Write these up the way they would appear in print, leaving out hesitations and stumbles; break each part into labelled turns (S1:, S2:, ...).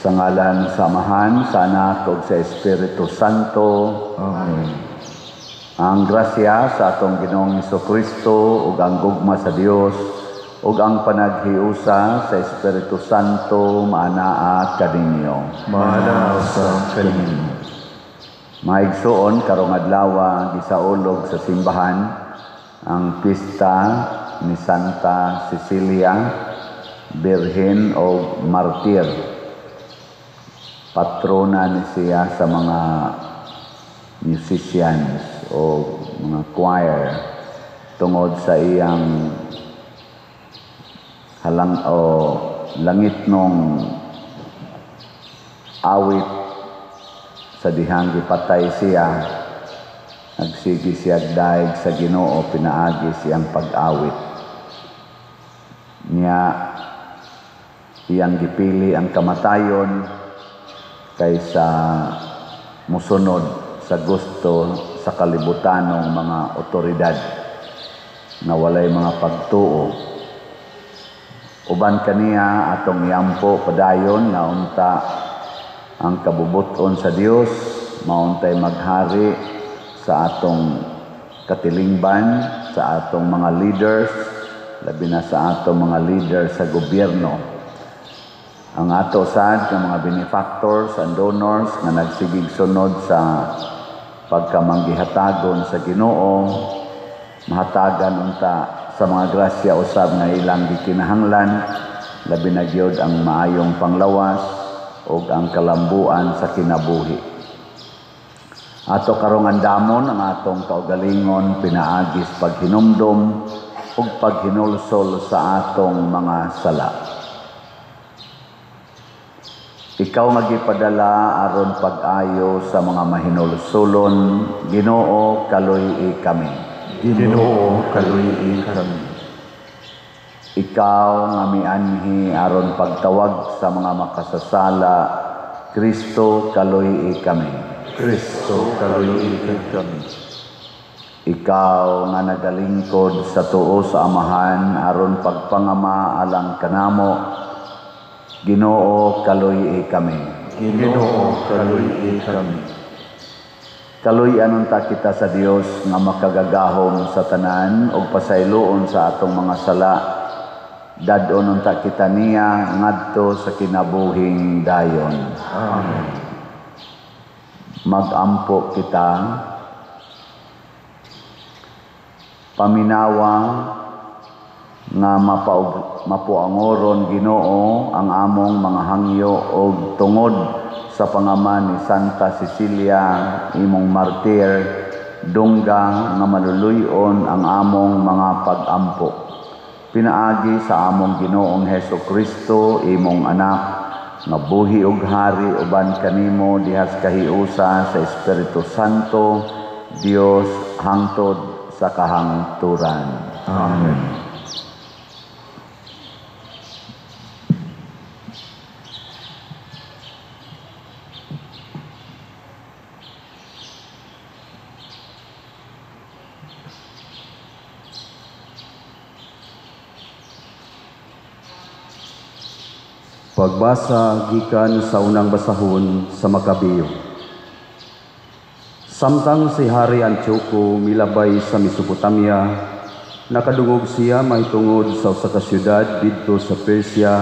S1: Sa ngalan sa Amahan, sa Anak ug sa Espiritu Santo.
S2: Amen.
S1: Ang grasya sa atong Ginoong Kristo ug ang gugma sa Dios ug ang panaghiusa sa Espiritu Santo maanaa kaninyo.
S2: Maana usab kaninyo.
S1: Maigsuon, karong adlaw gisaulog sa simbahan ang pista ni Santa Cecilia, Birhen o Martir. Patrona ni siya sa mga musicians o mga choir tungod sa iyang halang o langit nung awit. Sa dihang gipatay siya, nagsigi siya daig sa Ginoo pinaagi siyang pag-awit niya. Iyang gipili ang kamatayon kaysa musunod sa gusto sa kalibutanong mga otoridad nga walay mga pagtuo. Uban kaniya, atong iampo padayon nga unta ang kabubuton sa Dios mauntay maghari sa atong katilingban, sa atong mga leaders, labi na sa atong mga leaders sa gobyerno. Ang ato sad nga mga benefactors and donors nga nagsigig sunod sa pagkamanggihatagon sa Ginoo, mahatagan unta sa mga grasya usab nga ilang gikinahanglan, labi na gyud ang maayong panglawas ug ang kalambuan sa kinabuhi. Ato karong andamon ang atong kaugalingon pinaagis paghinumdom ug paghinulsol sa atong mga sala. Ikaw nga gipadala aron pag-ayo sa mga mahinulsulon, Ginoo, kaluy-i kami.
S2: Ginoo, kaluy-i kami.
S1: Ikaw nga mianhi aron pagtawag sa mga makasasala, Kristo, kaluy-i kami.
S2: Kristo, kaluy-i kami.
S1: Ikaw nga nagalingkod sa tuo sa Amahan aron pagpangama alang kanamo, Ginoo, kaluy-i kami.
S2: Ginoo, kaluy-i kami.
S1: Kaluy-an unta kita sa Dios nga makagagahom sa tanan ug pasayloon sa atong mga sala. Dad-on unta kita niya ngadto sa kinabuhing dayon.
S2: Amen.
S1: Magampo kita. Paminawa nga mapuangoron, Ginoo, ang among mga hangyo og tungod sa pangaman ni Santa Cecilia, imong martir, dungga nga maluluy-on ang among mga pagampo. Pinaagi sa among Ginoong Hesus Kristo, imong anak, nga buhi ug hari uban kanimo dihas kahiusa sa Espiritu Santo, Dios, hangtod sa kahangturan.
S2: Amen.
S3: Pagbasa gikan sa unang basahon sa Makabeo. Samtang si Hari Antioco milabay sa Mesopotamia, nakadungog siya mahitungod sa usa ka syudad didto sa Persia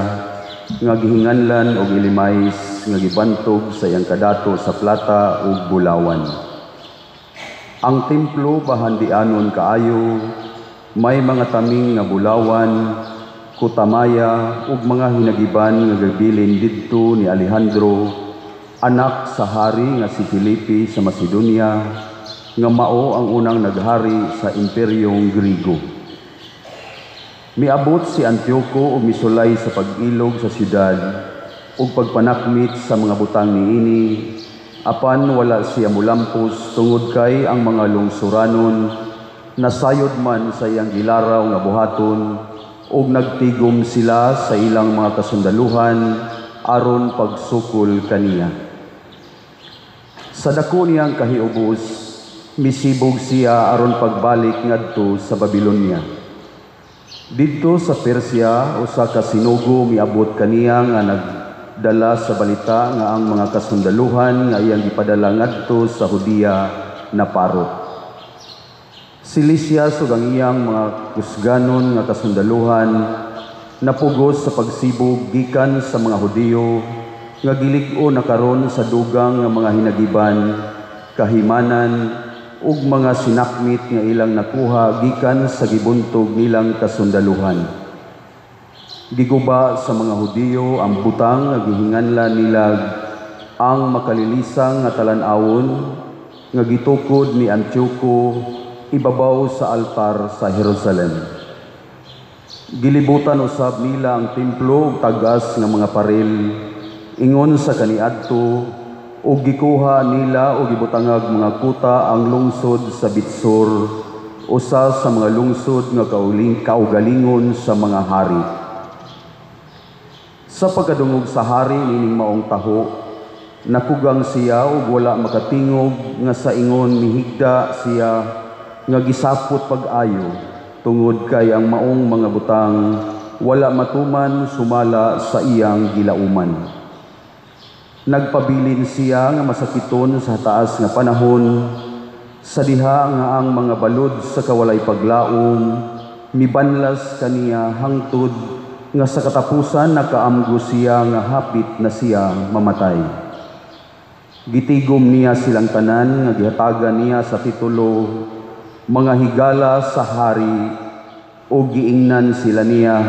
S3: nga gihinganlan og Ilimais nga gibantog sa iyang kadato sa plata ug bulawan. Ang templo bahandianon kaayo, may mga taming nga bulawan, kutamaya ug mga hinagiban nga gabilin didto ni Alejandro, anak sa hari nga si Felipe sa Macedonia, nga mao ang unang naghari sa imperyong Grigo. Miabot si Antioco ug misulay sa pag-ilog sa syudad ug pagpanakmit sa mga butang niini, apan wala siya mulampos tungod kay ang mga lungsuranon nasayod man sa iyang gilaraw nga buhaton ug nagtigom sila sa ilang mga kasundaluhan aron pagsukol kaniya. Sa dako niyang kahiubos, misibog siya aron pagbalik ngadto sa Babilonia. Didto sa Persia, usa ka sinugo miabot kaniya nga dala sa balita nga ang mga kasundaluhan nga iyang gipadala ngadto sa Judea naparot. Si Lysias ug ang iyang mga kusganon nga kasundaluhan napugos sa pagsibog gikan sa mga Hudiyo nga gilig-on na karon sa dugang nga mga hinagiban, kahimanan ug mga sinakmit nga ilang nakuha gikan sa gibuntog nilang kasundaluhan. Giguba sa mga Hudiyo ang butang nga gihinganlan nila ang makalilisang nga talan-awon nga gitukod ni Antioco ibabaw sa altar sa Jerusalem. Gilibutan usab nila ang templo ug tag-as nga mga paril ingon sa kaniadto, ug gikuha nila og gibutangag mga kuta ang lungsod sa Bitsur, usa sa mga lungsod nga kaugalingon sa mga hari. Sa pagkadungog sa hari nining maong taho, nakugang siya ug wala makatingog nga sa ingon mihigda siya nga gisapot pag-ayo, tungod kay ang maong mga butang wala matuman sumala sa iyang gilauman. Nagpabilin siya nga masakiton sa taas nga panahon, sa diha nga ang mga balod sa kawalay paglaom mibanlas kaniya hangtod nga sa katapusan nakaamgo siya nga hapit na siya mamatay. Gitigom niya silang tanan nga gihatagan niya sa titulo mga higala sa hari, o giingnan sila niya,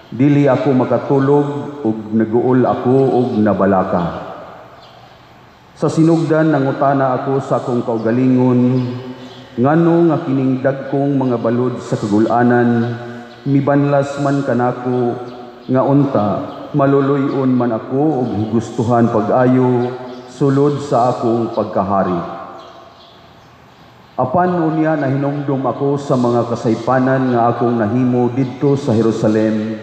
S3: dili ako makatulog ug naguol ako og nabalaka. Sa sinugdan nangutana ako sa akong kaugalingon, ngano nga kining dagkong mga balod sa kagul-anan mibanlas man kanako nga unta maluluy-on man ako ug higustuhan pag-ayo sulod sa akong pagkahari. Apan unya nahinumdum ako sa mga kasaypanan nga akong nahimo didto sa Jerusalem,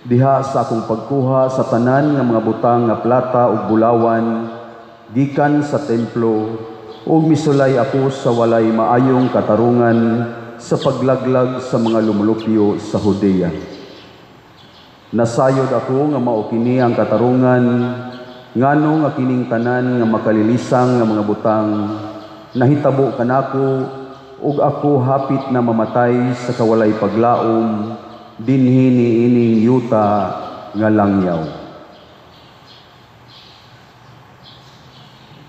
S3: diha sa akong pagkuha sa tanan nga mga butang nga plata ug bulawan gikan sa templo, ug misulay ako sa walay maayong katarungan sa paglaglag sa mga lumulupyo sa Judea. Nasayod ako nga mao kini ang katarungan, ngano nga kining tanan nga makalilisang nga mga butang nahitabo kanako, ug ako hapit na mamatay sa kawalay paglaom dinhi niining yuta nga langyaw.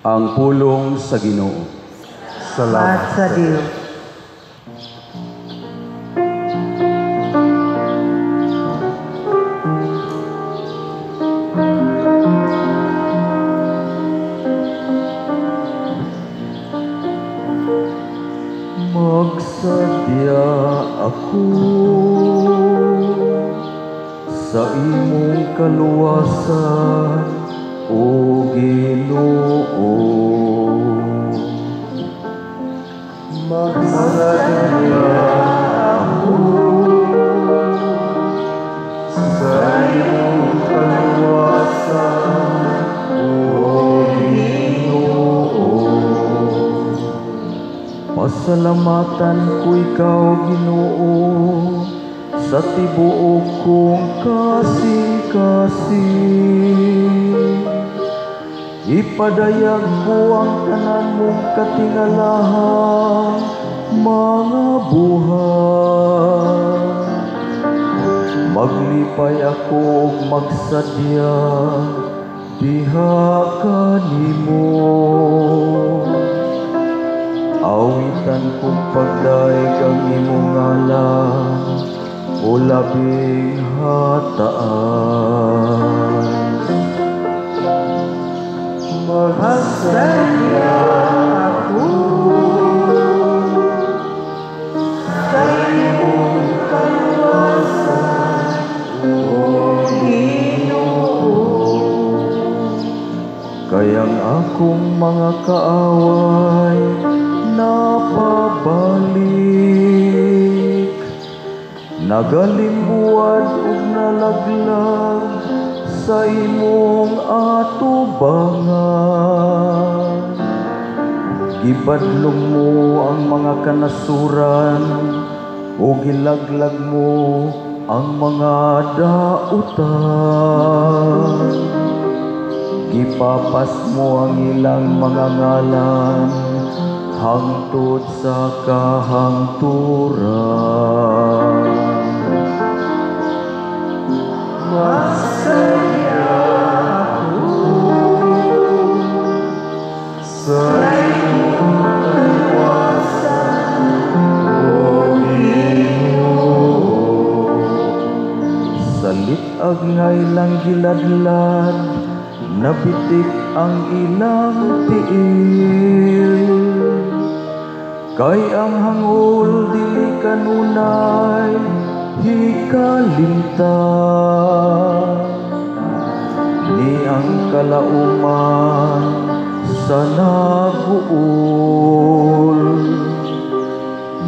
S3: Ang pulong sa Ginoo.
S2: Salamat
S4: sa Dios.
S2: Magsadya ako sa imong kaluwasan, O Ginoo. Magsadya ako sa imong kaluwasan, O Ginoo. Pasalamatan ko ikaw, Ginoo, sa tibuok kong kasing-kasing. Ipadayag ko ang tanan mong katingalahang mga buhat. Maglipay ako ug magsadya diha kanimo. Awitan kong pagdaig ang imong ngalan, o labing hataan.
S4: Magsadya ako sa imong kaluwasan, O Ginoo.
S2: Kayang akong mga kaaway napabalik, nagalimbuad ug nalaglag sa imong atubangan. Gibadlong mo ang mga kanasuran o gilaglag mo ang mga dautan. Gipapas mo ang ilang mga ngalan hangtod sa kahangturan.
S4: Masaya ako sa imong kaluwasan, O Ginoo.
S2: Sa lit-ag nga ilang giladlad, nabitik ang ilang tiil. Kay ang hangol dili kanunay hikalimtan, ni ang kalauman sa naguol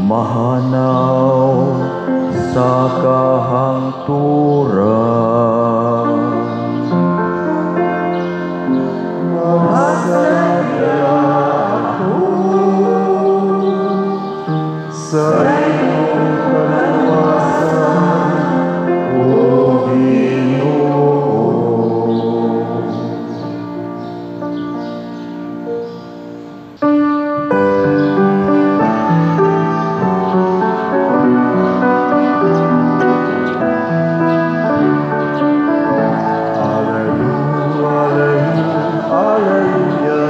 S2: mahanaw sa kahangturan.
S4: Masaya ako sa imong kaluwasan, O Ginoo. Alleluia, alleluia,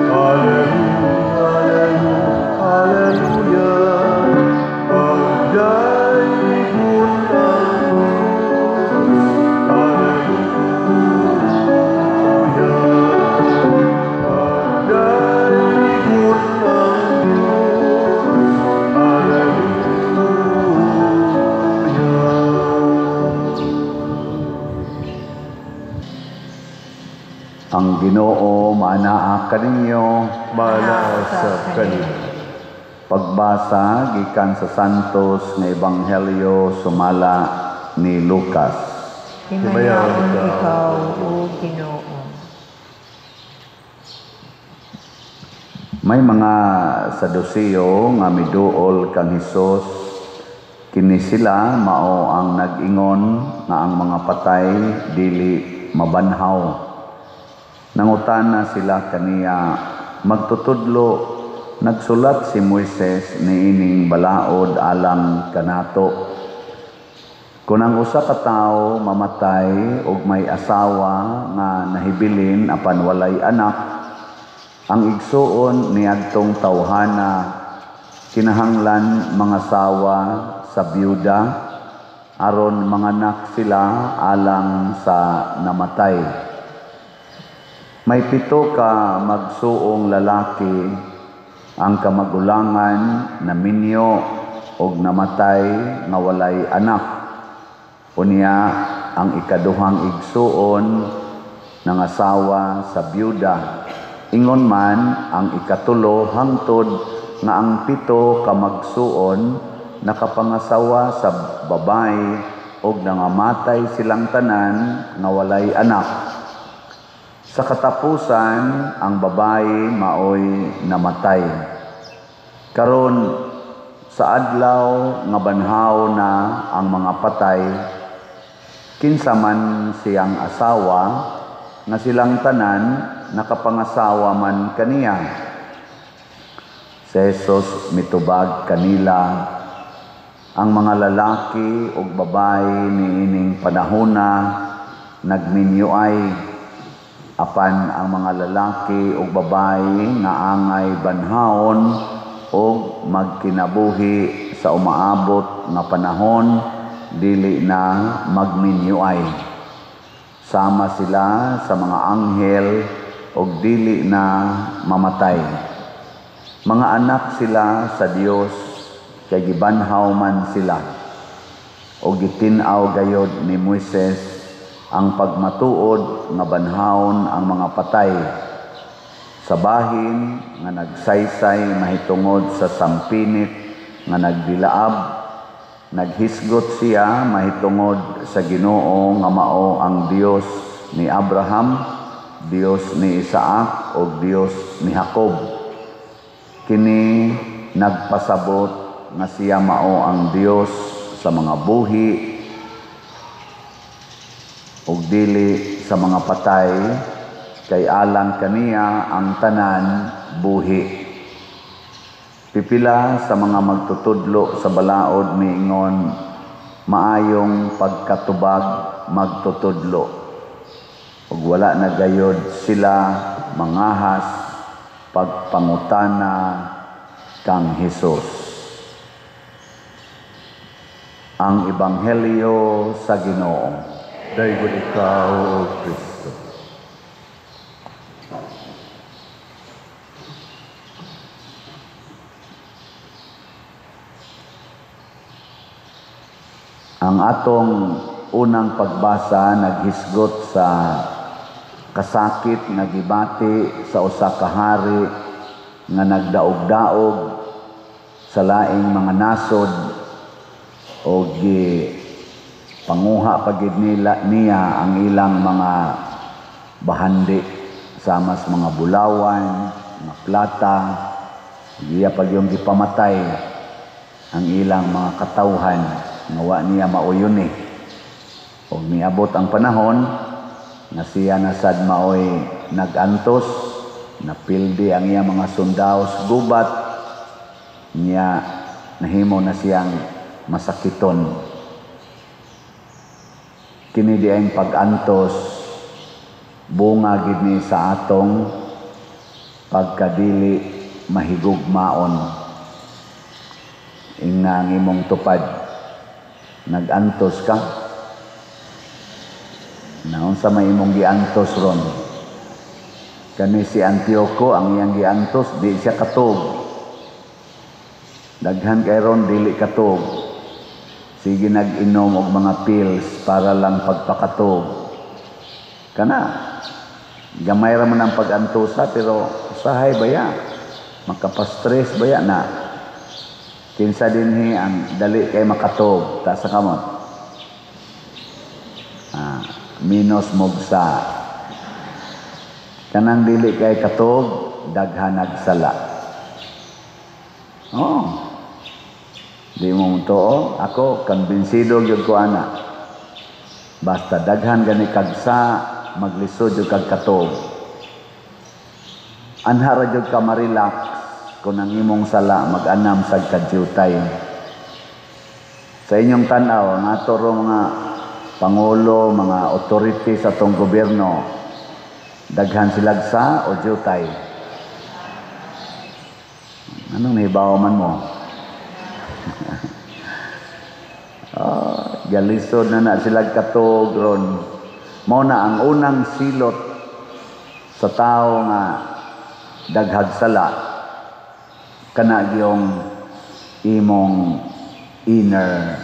S4: alleluia, alleluia. Pagdaygon ang Diyos. Alleluia. Pagdaygon ang Diyos. Alleluia.
S1: Ang Ginoo maanaa kaninyo,
S4: Maanaa sa kanimo.
S1: Pagbasa gikan sa Santos nga Ebanghelyo sumala ni Lucas.
S4: Himayaon ikaw, O Ginoo.
S1: May mga Saduseo nga miduol kang Hesus. Kini sila mao ang nag-ingon nga ang mga patay dili mabanhaw. Nangutana sila kaniya, magtutudlo, nagsulat si Moises niining balaod alang kanato. Kung ang usa ka tawo mamatay og may asawa nga nahibilin apan walay anak, ang igsuon niadtong tawhana kinahanglan mangasawa sa byuda aron manganak sila alang sa namatay. May 7 ka magsuong lalaki ang kamagulangan naminyo og namatay nga walay anak. Unya ang ikaduhang igsuon nangasawa sa byuda. Ingon man ang ikatulo hangtod nga ang 7 ka magsuon nakapangasawa sa babae og nangamatay silang tanan nga walay anak. Sa katapusan ang babae maoy namatay. Karon sa adlaw nga banhaw na ang mga patay, kinsa man siyang asawa nga silang tanan nakapangasawa man kaniya. Si Jesus mitubag kanila, ang mga lalaki ug babae niining panahona nagminyuay, apan ang mga lalaki ug babae nga angay banhaon og magkinabuhi sa umaabot nga panahon dili na magminyuay. Sama sila sa mga anghel og dili na mamatay. Mga anak sila sa Dios kay gibanhaw man sila. Og gitin-aw gayod ni Moises ang pagmatuod nga banhawon ang mga patay. Sa bahin nga nagsaysay mahitungod sa sampinit nga nagdilaab, naghisgot siya mahitungod sa Ginoo nga mao ang Dios ni Abraham, Dios ni Isaac ug Dios ni Jacob. Kini nagpasabot nga siya mao ang Dios sa mga buhi ug dili sa mga patay, Kay alang kaniya ang tanan buhi. Pipila sa mga magtutudlo sa balaod miingon, maayong pagkatubag magtutudlo. Ug wala na gayod sila mangahas pagpangutana kang Hesus. Ang Ebanghelyo sa Ginoo.
S4: Daygon ikaw, O Kristo.
S1: Ang atong unang pagbasa naghisgot sa kasakit nga gibati sa usa ka hari nga nagdaog-daog sa laing mga nasod o panguha pagid nila niya ang ilang mga bahandi sama sa mga bulawan, mga plata, iya pag yung gipamatay ang ilang mga katawhan nga wa niya mauyon ni. Og niabot ang panahon nga siya na sad maoy nag-antos, napildi ang iya mga sundao sa gubat, niya nahimo na siyang masakiton. Kini diayng pag-antos bunga gid ni sa atong pagkadili mahigugmaon. Ingna ang imong tupad, nag-antos ka. Naunsa may imong giantos ron? Kani si Antioco ang iyang giantos, di siya katog. Daghan kay ron dili katog. Sige nag-inom og mga pills para lang pagpakatog. Kana gamay ra man ang pag-antosa, pero usahay baya, makapastress baya na. Kinsa dinhi ang dali kay makatog, taas sa kamot. Minus mugsa. Kanang dili kay katog, daghan nagsala. Oh. Di mo mutuo, ako kumbinsido gyud ko ana. Basta daghan gani kagsa, maglisod jud kag katog. Anha ra jud ka ma-relax kung ang imong sala mag-anam sa kadyutay. Sa inyong tan-aw, ang ato ro mga pangulo, mga authority sa atong gobyerno, daghan silag sa o jutay? Anong nahibaw man mo? Oh, galisod na na silag katog ron. Mao na ang unang silot sa tao nga daghag sala, kana gyung imong inner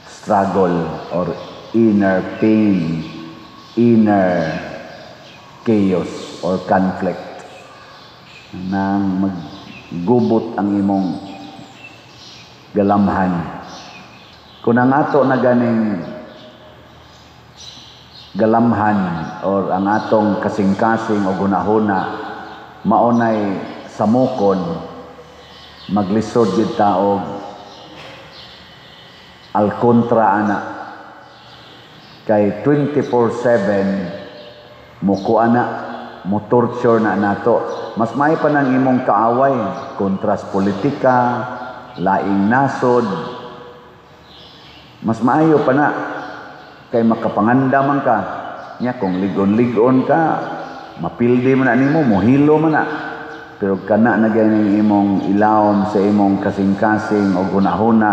S1: struggle or inner pain, inner chaos or conflict. Nang maggubot ang imong galamhan. Kung ang ato na ganing galamhan or ang atong kasing-kasing o gunahuna maunay samukon, maglisod gyud ta og alkontra ana. Kay 24/7 muko ana, mo torture na nato. Mas may pa nang imong kaaway kontra sa politika, laing nasod. Mas maayo pa na kay makapanganda man ka. Nya kung ligon-ligon ka, mapildi man na nimo, mohilo man na. Pero kana na gani imong ilawom sa imong kasing-kasing o gunahuna,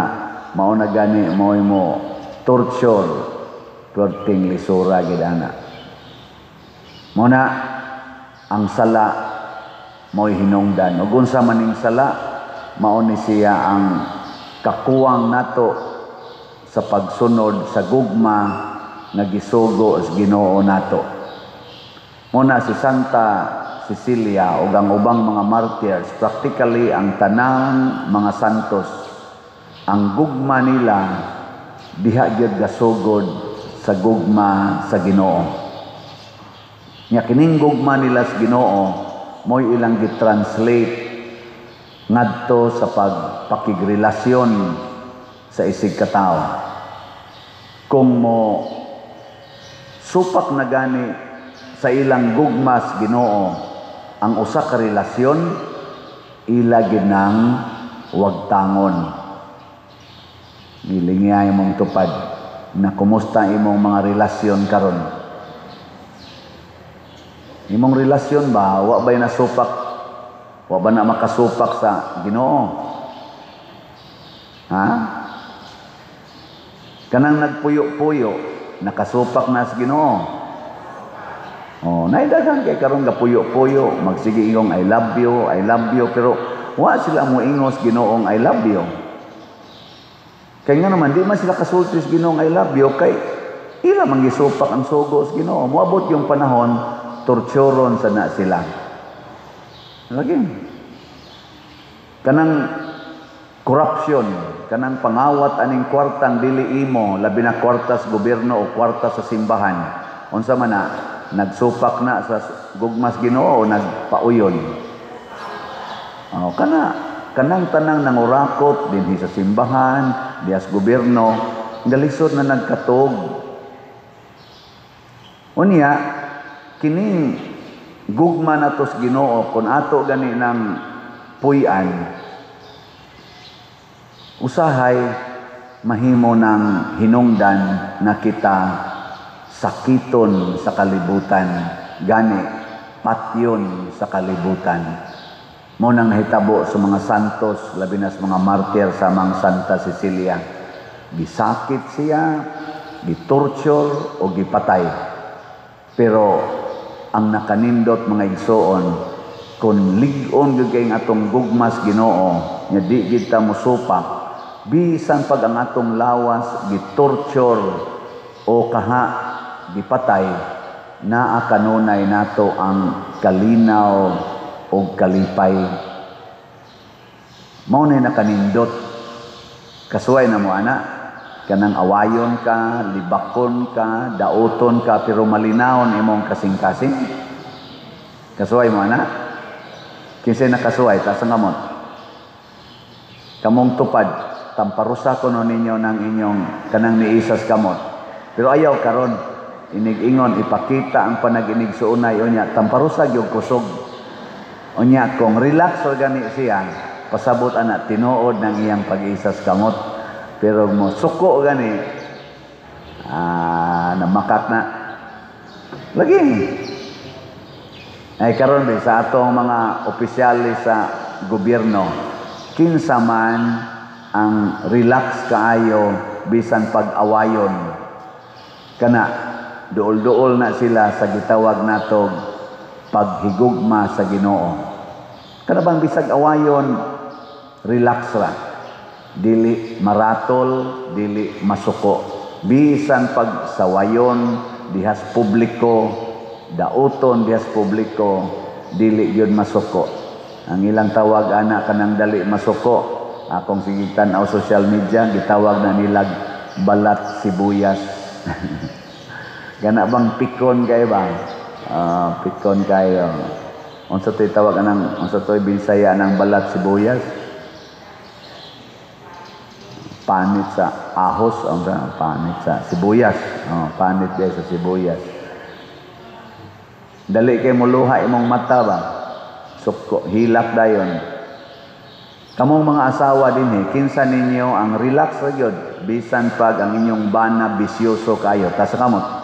S1: mao na gani mo imo torture, perting lisura gid ana. Mao na ang sala mo'y hinungdan. Ug unsa maning sala, mao ni siya ang kakuwang nato sa pagsunod sa gugma nga gisugo sa Ginoo nato. Mao na si Santa Cecilia ug ang ubang mga martyrs, practically ang tanang mga santos, ang gugma nila diha gyud gasugod sa gugma sa Ginoo. Nya kining gugma nila sa Ginoo mo'y ilang gitranslate ngadto sa pagpakigrelasyon sa isig katawo. Kung mo supak na gani sa ilang gugmas Ginoo, ang usa ka relasyon ila ginang wagtangon. Gilingya imong tupad na kumusta imong mga relasyon karon. Imong relasyon ba, wa ba'y nasupak? Wa ba na makasupak sa Ginoo? Ha? Kanang nagpuyo-puyo, nakasupak na sa Ginoo? Oh, naidaghan kay karon gapuyo-puyo, magsige ingong "I love you, I love you," pero wa sila mo ingos Ginoong "I love you." Kay nga naman di man sila kasulti sa Ginoong "I love you" kay ila man gisupak ang sugo sa Ginoo. Moabot yung panahon, torturon sa na sila. Lagi. Kanang corruption, kanang pangawat aning kwartang dili imo, labi na kwarta sa gobyerno o kwarta sa simbahan. Unsa man na, nagsupak na sa gugmas Ginoo o nagpauyon? Oh, kana kanang tanang nangurakot dinhi sa simbahan, diha sa gobyerno, galisod na nagkatog. Unya, kining gugma nato sa Ginoo, kung ato gani ng puy-an, usahay mahimo ng hinungdan na kita sakiton sa kalibutan, gani patyon sa kalibutan. Mo nang nahitabo sa mga santos, labi na sa mga martir sa mga Santa Cecilia. Gisakit siya, gitorture o gipatay. Pero ang nakanindot, mga igsoon, kung lig-on gyud kay atong gugmas Ginoo, nya di gid ta mosupak, bisan pag ang atong lawas gitorture o kaha gipatay, naa kanunay nato ang kalinaw o kalipay. Mao na nakanindot. Kasuway na mo ana, kanang awayon ka, libakon ka, dauton ka, pero malinawon imong kasing-kasing. Kasuway mo ana? Kinsay nakasuway, taas ang kamot. Kamong tupad, tamparusa ko no ninyo ng inyong kanang niisas kamot. Pero ayaw karon, inig-ingon, ipakita ang panaginig suunay, unya, tamparusa gyud kusog. Unya, kung relax or gani siya, pasabot ana, tinuod ng iyang pag-isas kamot. Pero mo suko gani, namakak na. Lagi. Ay karon din sa atong mga opisyalis sa gobyerno, kinsa man ang relax kaayo bisan pag-awayon. Kana duol-duol na sila sa gitawag nato paghigugma sa Ginoo. Kana bang bisag awayon, relax ra. Dili maratol, dili masuko. Bisan pag sawayon dihas publiko, dauton dihas publiko, dili gyud masuko. Ang ilang tawag ana kanang dali masuko, akong sige tan-aw social media, gitawag na nilag balat sibuyas. Gana bang pikon kayo ba? Pikon kayo. Unsa to'y tawag anang, unsa to'y Binsaya ng balat sibuyas? Panit sa ahos, unsa panit sa sibuyas. Oh, panit kay sa sibuyas. Dali kay muluha imong mata ba? Suko, hilak dayon. Kamong mga asawa dinhi, kinsa ninyo ang relax ra gyud bisan pag ang inyong bana bisyoso kayo? Tas kamot.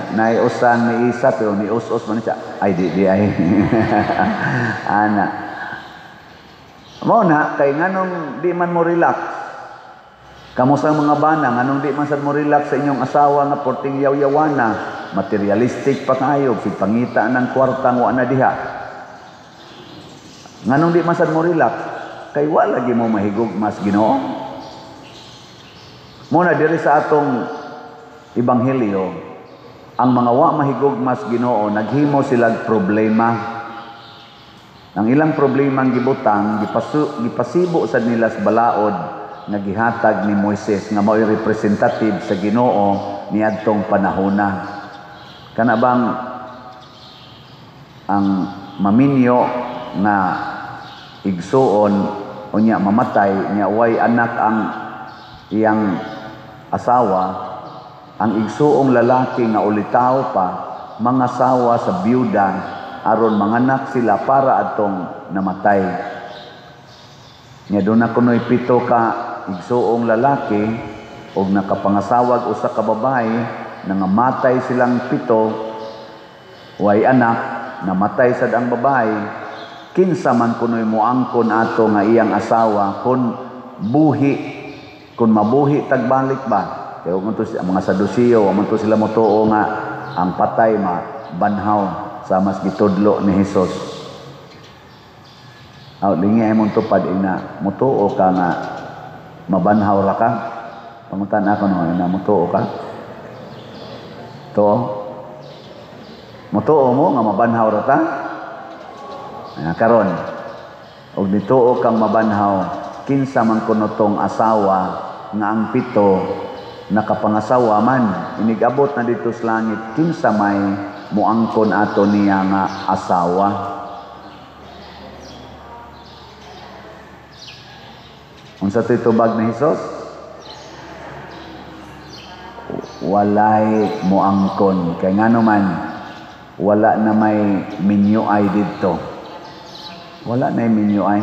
S1: Naiusan ni isa pero ni us-us man siya. Ay di di ay. Ana. Mao na kay nganong di man mo relax? Kamo sa mga bana, nganong di man sad mo relax sa inyong asawa nga porting yaw-yawana, materialistic pa kayo, si pangita ng kwarta wa na diha. Nganong di man sad mo relax? Kay wa lagi mo mahigugmas Ginoo. Mo na diri sa atong ebanghelyo, ang mga wa mahigugmas Ginoo naghimo silag problema. Ang ilang problema ang gibutang, gipasibo sad nila sa balaod nga gihatag ni Moises nga mao'y representative sa Ginoo niadtong panahona. Kana bang ang maminyo nga igsuon unya mamatay nya way anak ang iyang asawa, Ang igsuong lalaki nga ulitaw pa mangasawa sa byuda aron manganak sila para atong namatay. Nya doon na kuno'y 7 ka igsuong lalaki og nakapangasawag usa ka babae, nangamatay silang 7, way anak, namatay sad ang babae, kinsa man kuno'y moangkon ato nga iyang asawa kun buhi, kun mabuhi tagbalik ba? Kaya huwag man to mga Sadusiyo, huwag man to sila motuo nga ang patay mabanhaw sa mas gitudlo ni Hesus. Aw, lingi ay mong tupad ina, motuo ka nga mabanhaw ra ka. Pangutan ako no, ina motuo ka. Tuo? Motuo mo nga mabanhaw ra ta? Ay, karon, og nituo kang mabanhaw, kinsa man kuno tong asawa nga ang 7 nakapangasawa man, inigabot na dito sa langit, kinsa may muangkon ato niya nga asawa. Unsa to'y tubag ni Hesus? Walay muangkon. Kay ngano man, wala na may minyuay didto. Wala na may minyuay.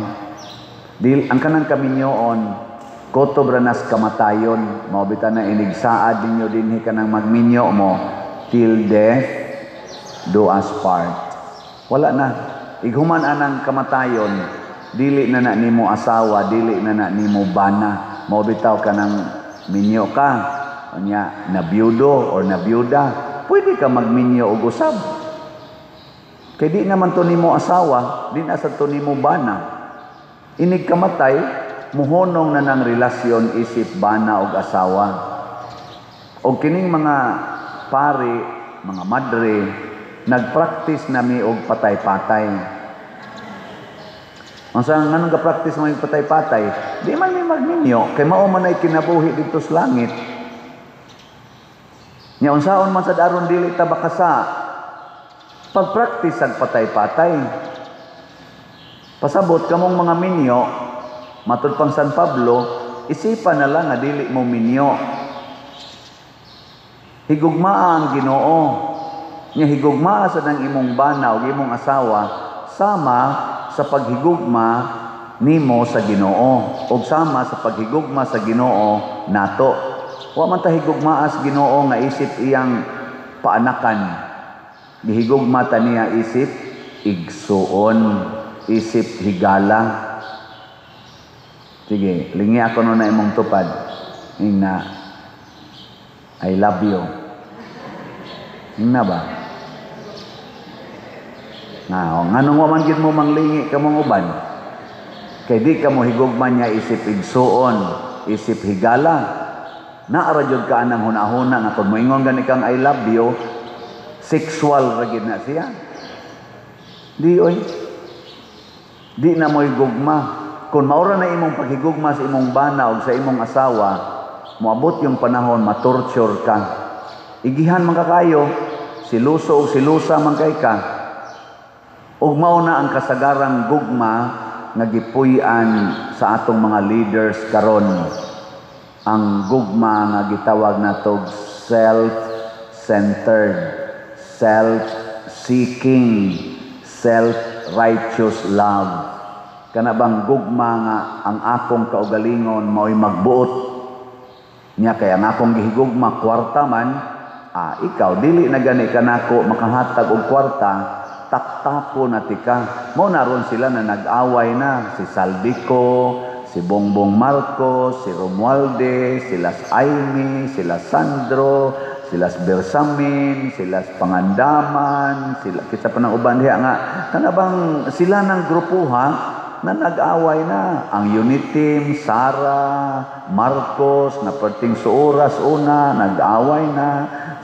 S1: Dil, ang kanang kaminyoon, kotob ra nas kamatayon. Mao bitaw na inigsaad ninyo dinhi kanang magminyo mo, till death do us part. Wala na. Ighuman anang kamatayon, dili na na nimo asawa, dili na na nimo bana. Mao bitaw kanang minyo ka, unya nabiyudo or nabiyuda, pwede ka magminyo og usab. Kay di naman to nimo asawa, di na sa to nimo bana. Inig kamatay, muhonong na ng relasyon isip bana og asawa. Og kining mga pari, mga madre, nagpractice nami og patay-patay. Unsa nganong ga-practice mo og patay-patay? Di man mi magminyo kay mao man ay kinabuhi didto sa langit. Nya unsaon man sad aron dili ta bakasa? Pag-practice ag patay-patay. Pasabot kamong mga minyo, matud pang San Pablo, isipan na lang nga dili mo minyo. Higugmaa ang Ginoo. Nya higugmaa sad ang imong bana o imong asawa sama sa paghigugma nimo sa Ginoo ug sama sa paghigugma sa Ginoo nato. Wa man ta higugmaa sa Ginoo nga isip iyang paanakan. Gihigugma ta niya isip igsuon, isip higala. Sige, lingi ako nun na imong tupad. Ingna, I love you. Ingna ba? Nga, o, nganong wa man gid mo manglingi kamong uban? Kay di ka mo higugma niya isip igsuon, isip higala. Naara jud ka anang hunahuna nga kung moingon gani kang I love you, sexual ra gid na siya. Di oy. Di na mo higugma. Kung maura na imong paghigugma sa imong bana o sa imong asawa, moabot yung panahon matorture ka. Igihan man ka kayo, siluso o silusa man kay ka. Ug mao na ang kasagarang gugma nga gipuy-an sa atong mga leaders karon. Ang gugma nga gitawag natog self-centered, self-seeking, self-righteous love. Kana bang gugma nga ang akong kaugalingon mao'y magbuot niya kay ang akong gihigugma kwarta man, ikaw dili na gani kanako makahatag og kwarta, taktako na tika. Mao na ron sila na nag-away na si Saldico, si Bongbong Marcos, si Romualdez, sila Aimee, sila Sandro, sila Bersamin, sila Pangandaman, sila kita pa ng uban diha nga kana bang sila ng grupo ha na nag-away na ang Uniteam, Sara, Marcos na perting suoras una nag-away na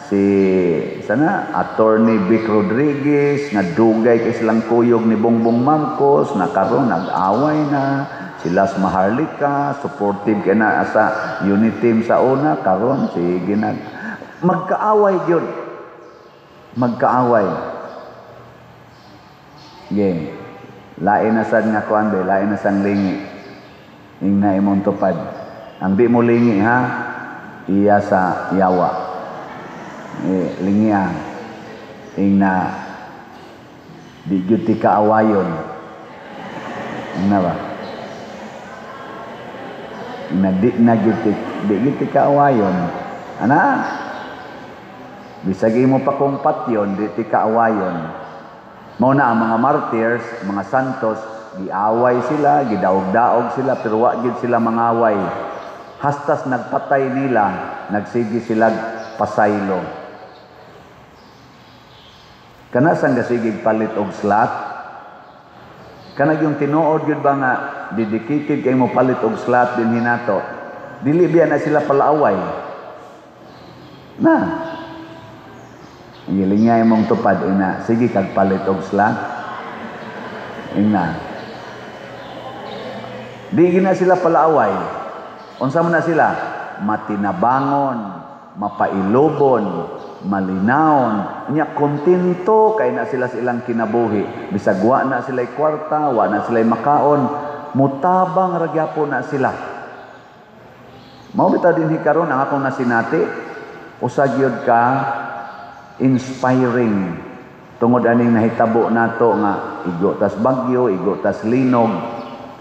S1: si sana Attorney Vic Rodriguez nga dugay kay silang kuyog ni Bongbong Marcos na karon nag-away na sila sa Maharlika, supportive kay na sa Uniteam sa una karon sige na magkaaway gyud, magkaaway. Ge lain na sad nga kuan be, lain na sang lingi. Ingna imong tupad. Ang di mo lingi ha, iya sa yawa. Eh, lingya ing na di gyud ti kaawayon. Ing na ba? Ing na di na gyud ti, di gyud ti kaawayon. Ana? Bisag imo pa kong patyon, di ti kaawayon. Mao na ang mga martyrs, mga santos, giaway sila, gidaog-daog sila, pero wa gyud sila mangaway. Hastas nagpatay nila, nagsige sila pasaylo. Kana sang gasigig palit og slot? Kana yung tinuod gyud ba nga dedicated kay mo palit og slot din hinato? Dili biya na sila palaaway. Na. Giling nga imong tupad ina, sige kag palit og slot. Ina. Di gina sila palaaway. Unsa man na sila? Matinabangon, mapailobon, malinawon, nya kontento kay na sila sa ilang kinabuhi. Bisag wa na sila kwarta, wa na sila makaon, mutabang ra gyapon na sila. Mao bitaw dinhi karon ang akong nasinati, usa gyud ka inspiring tungod aning nahitabo nato nga igo tas bagyo, igo tas linog.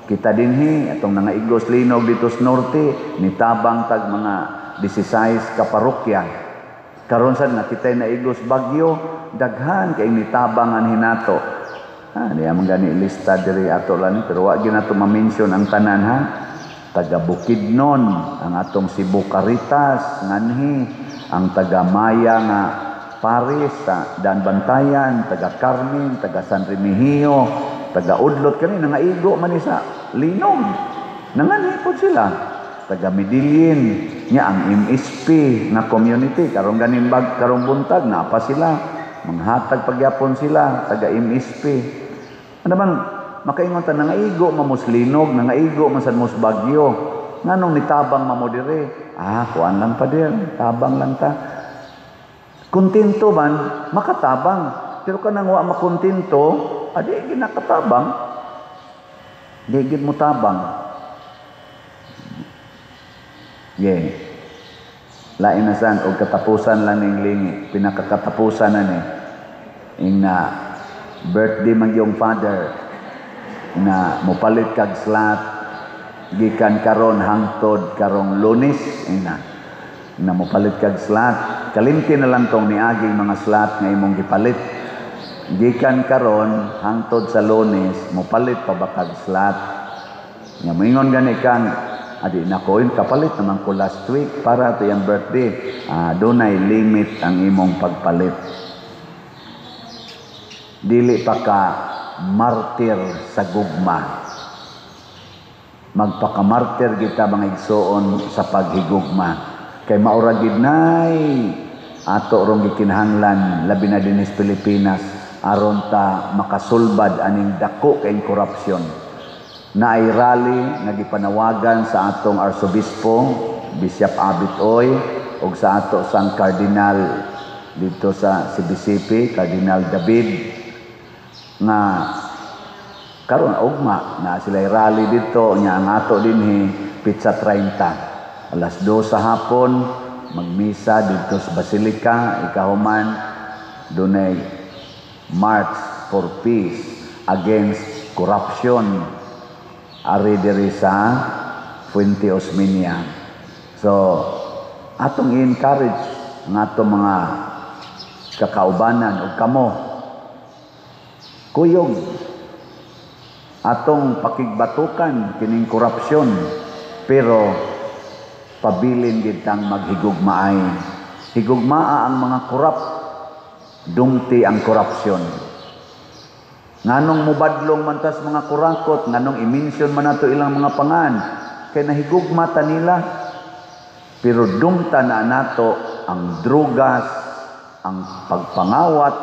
S1: Kita dinhi atong nangaigos linog dito sa norte, nitabang tag mga 16 ka parokya. Karon sad nga kitay naigos bagyo, daghan kay nitabang anhi nato. Ha, di man gani lista diri ato lang, pero wa gyud nato ma-mention ang tanan ha. Taga Bukidnon, ang atong Cebu Caritas nganhi, ang taga Maya nga Paris sa Dan Bantayan, taga Carmen, taga San Remigio, taga Udlot kani nangaigo man ni sa linog. Nanganhi pod sila. Taga Medellin, nya ang MSP nga community karong ganing bag karong buntag naa pa sila, manghatag pagyapon sila taga MSP. Ano bang makaingon ta nangaigo mamos linog, nangaigo man sad mos bagyo. Nganong nitabang mamo dire? Ah, kuan lang pa dir, tabang lang ta. Kontento man makatabang, pero kanang wa makontento, adi ginakatabang. Di gid mo tabang. Yeah. Lain na san og katapusan lang ning lingi, pinakakatapusan na ni. Ing na birthday man yung father na mopalit kag slot gikan karon hangtod karong Lunes, ing na na mopalit kag slot. Kalimti na lang tong niaging mga slot nga imong gipalit. Gikan karon hangtod sa Lunes, mopalit pa ba kag slot? Nga moingon gani kang adi na ko, kapalit naman ko last week para to yung birthday. Dunay limit ang imong pagpalit. Dili pa ka martir sa gugma. Magpakamartir kita mga igsoon sa paghigugma. Kay maura gid nay ato rong gikinahanglan labi na dinhi sa Pilipinas aron ta makasulbad aning dako kay korupsyon. Naay rally nga gipanawagan sa atong Arsobispo Bishop Abit Oy og sa ato sang Cardinal dito sa CBCP, Cardinal David, nga karon ugma na sila rally dito nya ang ato dinhi pizza 30 alas 2 sa hapon magmisa dito sa Basilica, ikahuman dunay March for Peace against Corruption ari diri sa Fuente Osmeña. So atong i-encourage ang atong mga kakaubanan ug kamo, kuyog atong pakigbatukan kining korupsyon, pero pabilin gid tang maghigugmaay. Higugmaa ang mga korap, dumti ang korupsyon. Nganong mubadlong man tas mga kurakot, nganong i-mention man nato ilang mga pangan, kay nahigugma ta nila. Pero dumta na nato ang drugas, ang pagpangawat,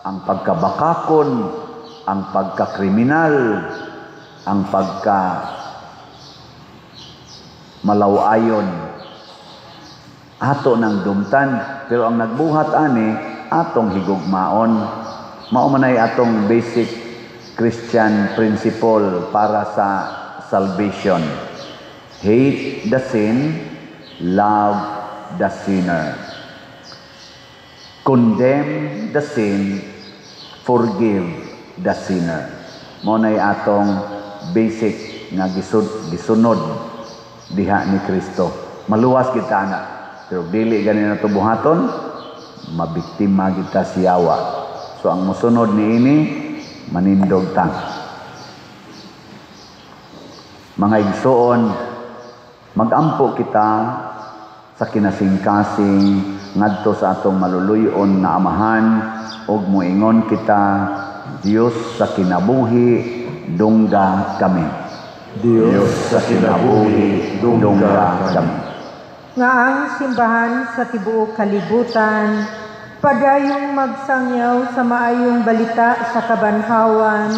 S1: ang pagkabakakon, ang pagkakriminal, ang pagka malawayon. Ato nang dumtan, pero ang nagbuhat ani atong higugmaon. Mao man ay atong basic Christian principle para sa salvation. Hate the sin, love the sinner. Condemn the sin, forgive the sinner. Mao nay atong basic nga gisunod diha ni Kristo. Maluwas kita na. Pero dili gani nato buhaton, mabiktima kita sa yawa. So ang mosunod niini, manindog ta. Mga igsoon, magampo kita sa kinasingkasing ngadto sa atong maluluyon nga Amahan ug moingon kita, Dios sa kinabuhi, dungga kami.
S4: Dios sa kinabuhi, dungga kami.
S5: Nga ang simbahan sa tibuok kalibutan padayong magsangyaw sa maayong balita sa kabanhawan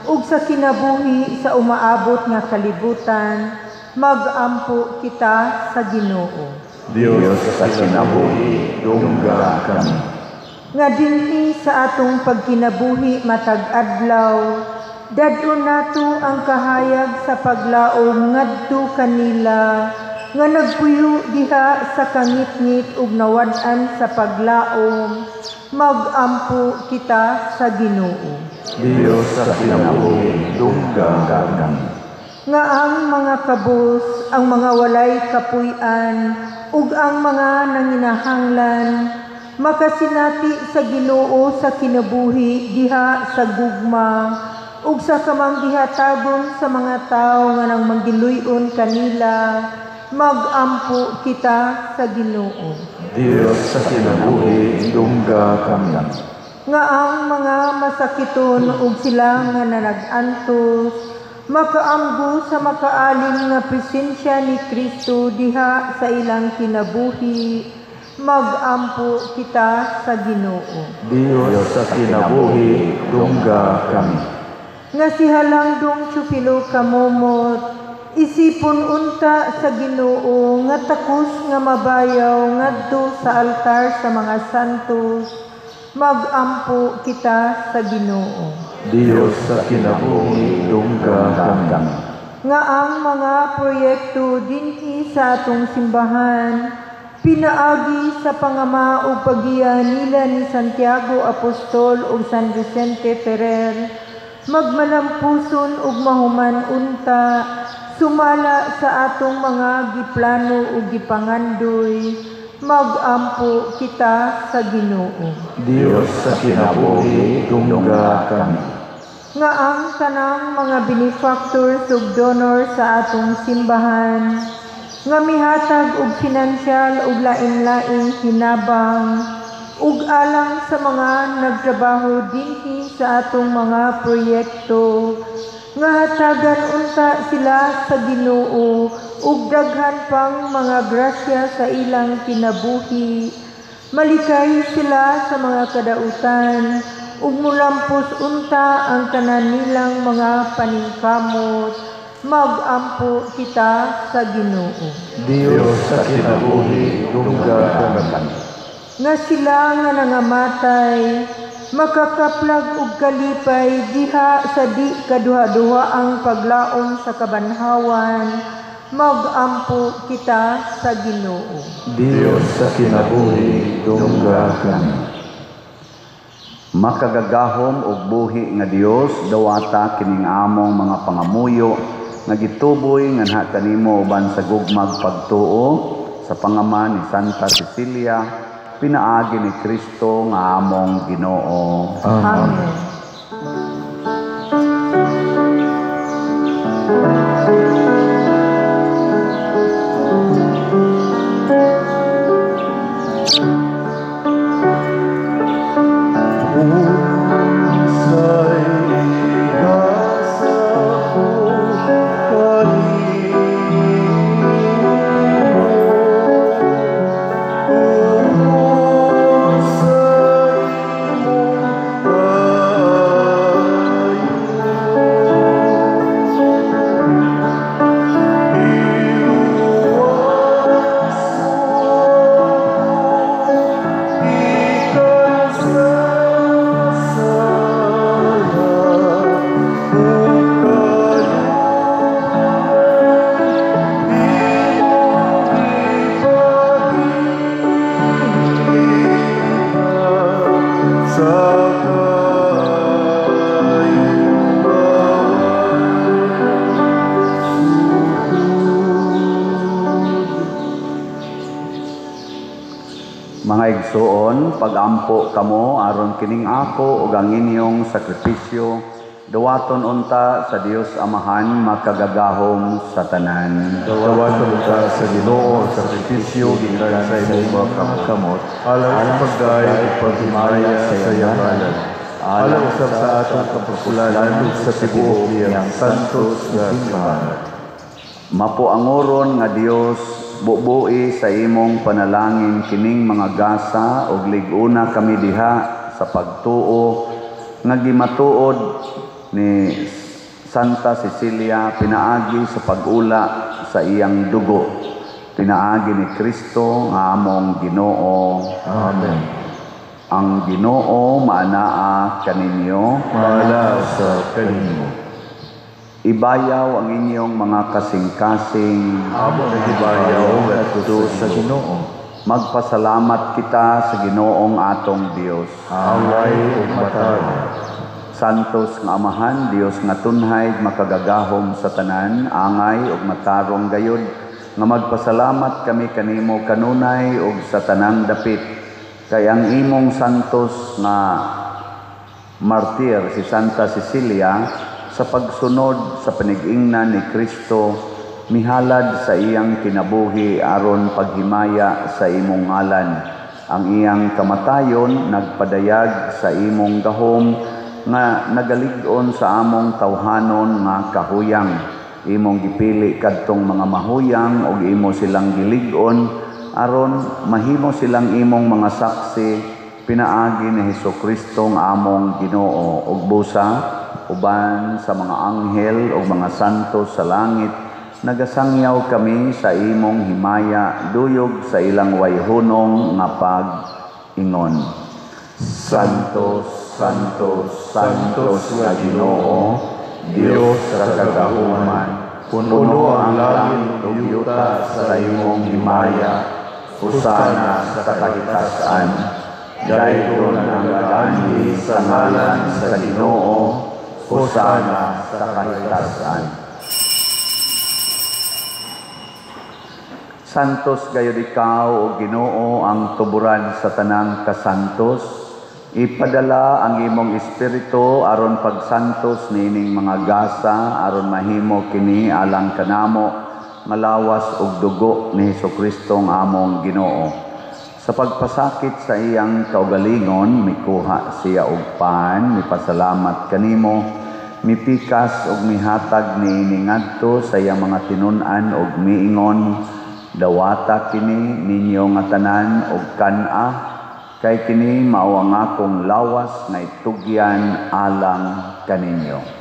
S5: ug sa kinabuhi sa umaabot nga kalibutan, magampo kita sa Ginoo.
S4: Dios sa kinabuhi, dungga kami.
S5: Nga dinhi sa atong pagkinabuhi matag adlaw, dadon nato ang kahayag sa paglaom ngadto kanila nga nagpuyo diha sa kangitngit ug nawad-an sa paglaom, magampo kita sa Ginoo.
S4: Dios sa kinabuhi, dungga kami.
S5: Nga ang mga kabus, ang mga walay kapuy-an, ug ang mga nanginahanglan, makasinati sa Ginoo sa kinabuhi diha sa gugma, ug sa kamanggihatagon sa mga tawo nga nang manggiluy-on kanila, magampo kita sa Ginoo.
S4: Dios sa kinabuhi, dungga kami.
S5: Nga ang mga masakiton ug sila nga nanag-antos, makaamgo sa makaalim nga presensya ni Kristo diha sa ilang kinabuhi, magampo kita sa Ginoo.
S4: Dios sa kinabuhi, dungga kami.
S5: Nga si Halangdong Teofilo Camomot, isipon unta sa Ginoo nga takos nga mabayaw ngadto sa altar sa mga santos, magampo kita sa Ginoo.
S4: Dios sa kinabuhi, dungga kami.
S5: Nga ang mga proyekto dinhi sa atong simbahan, pinaagi sa pangama ug paggiya nila ni Santiago Apostol ug San Vicente Ferrer, magmalampuson ug mahuman unta, sumala sa atong mga giplano ug gipangandoy, magampo kita sa Ginoo.
S4: Dios sa kinabuhi, dungga kami.
S5: Nga ang tanang mga benefactors ug donor sa atong simbahan, nga mihatag og pinansyal ug lain-laing hinabang, ug alang sa mga nagtrabaho dinhi sa atong mga proyekto, nga hatagan unta sila sa Ginoo ug daghan pang mga grasya sa ilang kinabuhi, malikay sila sa mga kadautan ug mulampos unta ang tanan nilang mga paningkamot, magampo kita sa Ginoo.
S4: Dios sa kinabuhi, dungga kami.
S5: Nga sila nga nangamatay, makakaplag og kalipay diha sa di kaduha-duha ang paglaom sa kabanhawan, magampo kita sa Ginoo.
S4: Dios sa kinabuhi, dungga kami.
S1: Makagagahom og buhi nga Dios, dawata kining among mga pangamuyo nga gituboy nganha kanimo uban sa gugmag pagtuo sa pangama ni Santa Cecilia, pinaagi ni Kristo nga among Ginoo.
S5: Amen.
S4: Sa
S1: Mga igsuon, pagampo kamo aron kining ako ug ang inyong sakripisyo duwaton unta sa Dios Amahan makagagahom sa tanan.
S4: Dawaton unta sa Ginoo ang sakripisyo gikan sa imong mga kamot, alang sa pagdayon ug paghimaya sa iyang ngalan, alang usab sa atong kapasulanan ug sa tibuok niyang santos nga simbahan.
S1: Mapuangoron nga Dios, bubui sa imong panalangin kining mga gasa ug lig-una kami diha sa pagtuo nga gimatuod ni Santa Cecilia pinaagi sa pag-ula sa iyang dugo, pinaagi ni Kristo nga among Ginoo.
S4: Amen.
S1: Ang Ginoo maanaa kaninyo,
S4: Maanaa sa kanimo.
S1: Ibayaw ang inyong mga kasing-kasing.
S4: Amo nagibayaw ngadto sa Ginoo.
S1: Magpasalamat kita sa Ginoong atong Dios.
S4: Angay ug matarong.
S1: Santos nga Amahan, Dios nga tunhay, makagagahom sa tanan, angay ug matarong gayod nga magpasalamat kami kanimo kanunay ug sa tanang dapit. Kay ang imong santos nga martir si Santa Cecilia sa pagsunod sa panigingnan ni Kristo mihalad sa iyang kinabuhi aron paghimaya sa imong ngalan. Ang iyang kamatayon nagpadayag sa imong gahom nga nagalig-on sa among tawhanon nga kahuyang. Imong gipili kadtong mga mahuyang ug imo silang gilig-on aron mahimo silang imong mga saksi pinaagi ni Hesukristo nga among Ginoo. Ug busa uban sa mga anghel o mga santo sa langit, nagasangyaw kami sa imong himaya duyog sa ilang wayhunong nga pag-ingon. Santo, Santo, Santos nga Ginoo, Dios sa kagahuman, puno ang langit ug yuta sa imong himaya. Hosana sa kahitasan. Daygon ang nagaanhi sa ngalan sa Ginoo. Hosana sa kahitasan. Santos gayud ikaw, o Ginoo, ang tuburan sa tanang kasantos. Ipadala ang imong espiritu aron pagsantos niining mga gasa aron mahimo kini alang kanamo nga lawas ug dugo ni Hesukristo nga among Ginoo. Sa pagpasakit sa iyang kaugalingon, mikuha siya og pan, mipasalamat kanimo, mipikas og mihatag niini ngadto sa iyang mga tinun-an og miingon, dawata kini ninyo nga tanan og kan-a, kay kini mao ang akong lawas nga itugyan alang kaninyo.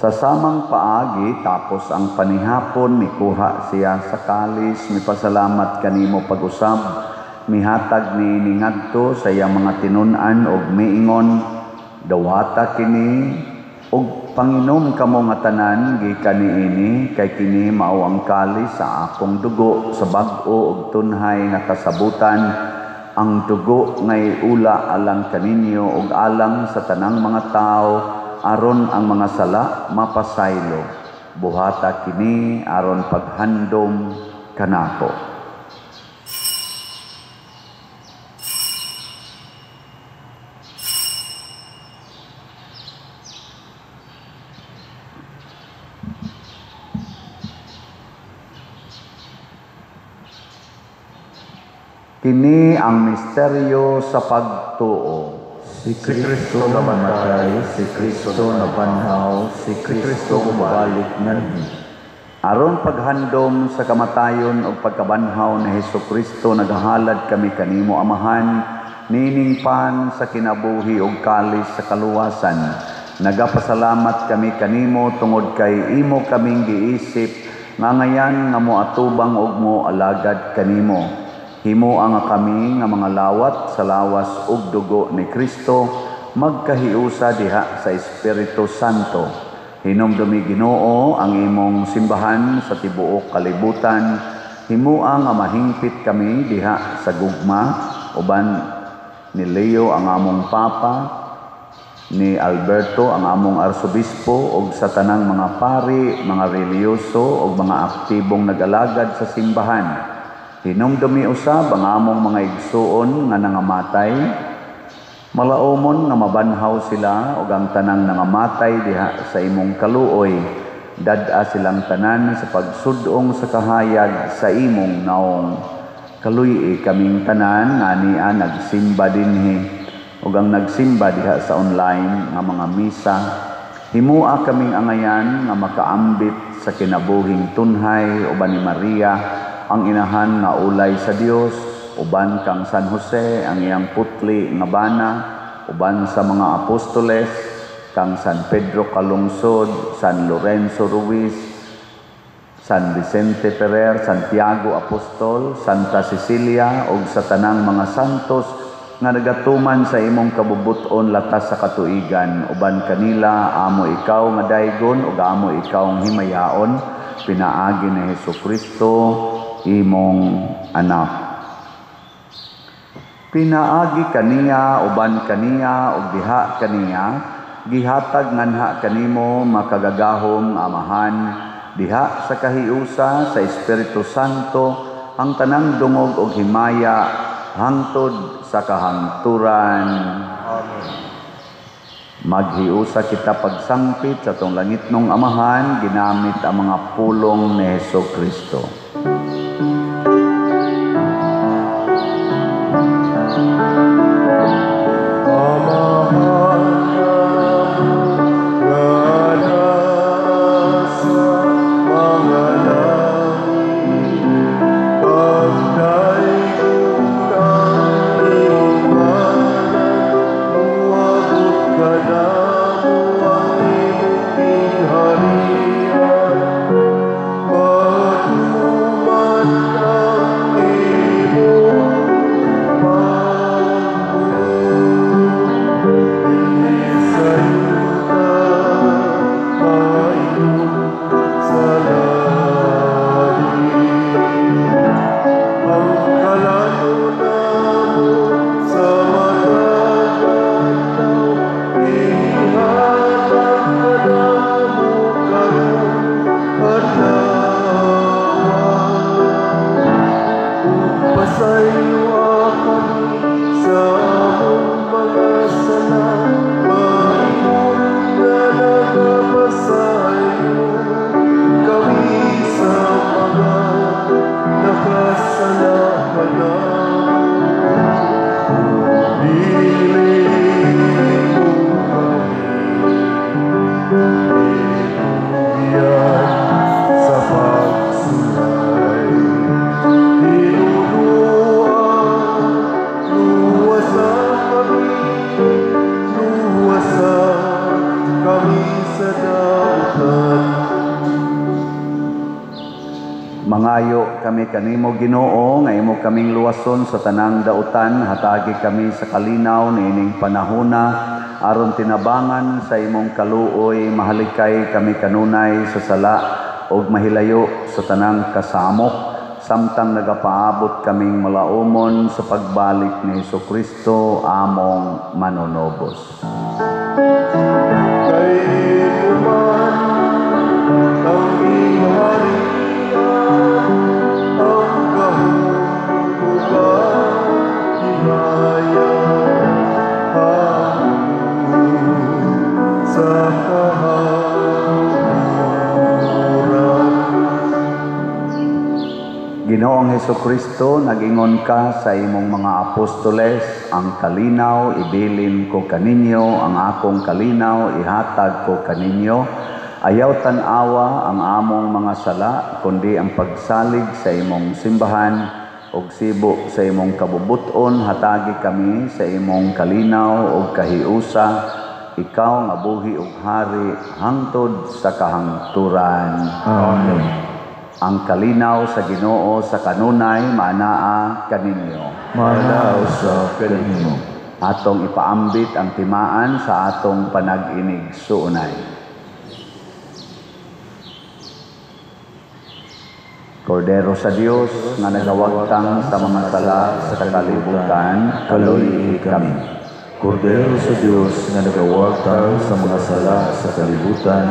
S1: Sa samang paagi, tapos ang panihapon, mikuha siya sa kalis, mipasalamat kanimo pag-usab, mihatag niini ngadto sa iyang mga tinun-an og miingon, dawata kini og panginom kamo nga tanan gikan niini, kay kini mao ang kalis sa akong dugo sa bag-o og tunhay nga kasabutan, ang dugo ngay ula alang kaninyo og alang sa tanang mga tawo, aron ang mga sala mapasaylo. Buhata kini aron paghandom kanako. Kini ang misteryo sa pagtuo.
S2: Si Kristo namatay, si Kristo nabanhaw, si Kristo mubalik nganhi.
S1: Aron paghandom sa kamatayon ug pagkabanhaw ni Hesukristo, nagahalad kami kanimo Amahan, nining pan sa kinabuhi ug kalis sa kaluwasan. Nagapasalamat kami kanimo tungod kay imo kaming giisip nga ngayan nga moatubang ug moalagad kanimo. Himoa nga kami nga mga lawat sa lawas ug dugo ni Kristo, magkahiusa diha sa Espiritu Santo. Hinumdumi Ginoo ang imong simbahan sa tibuok kalibutan, Himua nga mahingpit kami diha sa gugma uban ni Leo ang among Papa, ni Alberto ang among Arsobispo, ug sa tanang mga pari, mga relihiyoso ug mga aktibong nag-alagad sa simbahan. Hinumdumi usab ang among mga igsuon nga nangamatay. Malaumon nga mabanhaw sila ug ang tanang nangamatay diha sa imong kaluoy. Dad-a silang tanan sa pagsudong sa kahayag sa imong naong. Kaluy-i kaming tanan nga ania nagsimba dinhi ug ang nagsimba diha sa online nga mga misa. Himua kaming angayan nga makaambit sa kinabuhing tunhay uban ni Maria ang inahan nga ulay sa Dios, uban kang San Jose ang iyang putli nga bana, uban sa mga apostoles kang San Pedro Calungsod, San Lorenzo Ruiz, San Vicente Ferrer, Santiago Apostol, Santa Cecilia ug sa tanang mga santos nga nagatuman sa imong kabubuton latas sa katuigan. Uban kanila amo ikaw nga daygon ug amo ikaw ang himayaon pinaagi ni Hesukristo imong anak. Pinaagi kaniya, uban kaniya ug diha kaniya, gihatag nganha kanimo makagagahom nga Amahan diha sa kahiusa sa Espiritu Santo ang tanang dungog ug himaya hangtod sa kahangturan.
S4: Amen.
S1: Maghiusa kita pagsangpit sa atong langitnong Amahan ginamit ang mga pulong ni Hesukristo. Mangayo kami kanimo Ginoo nga imo kaming luwason sa tanang dautan, hatagi kami sa kalinaw niining panahona aron tinabangan sa imong kaluoy, mahalikay kami kanunay sa sala ug mahilayo sa tanang kasamok, samtang nagapaabot kaming malaumon sa pagbalik ni Hesukristo among manunobos.
S4: Kay man ang
S1: Ginoong Hesukristo, nag-ingon ka sa imong mga apostoles, ang kalinaw ibilin ko kaninyo, ang akong kalinaw ihatag ko kaninyo. Ayaw tan-awa ang among mga sala, kundi ang pagsalig sa imong simbahan ug sibo sa imong kabubuton, hatagi kami sa imong kalinaw ug kahiusa, ikaw nga buhi ug hari hangtod sa kahangturan.
S2: Amen.
S1: Ang kalinaw sa Ginoo sa kanunay maanaa kaninyo.
S2: Maanaa usab kaninyo.
S1: Atong ipaambit ang timaan sa atong panag-inig suunay. Kordero sa Dios nga nagawagtang sa mga sala sa kalibutan,
S2: Kaloy kami. Kordero sa Dios nga nagawagtang sa mga sala sa kalibutan,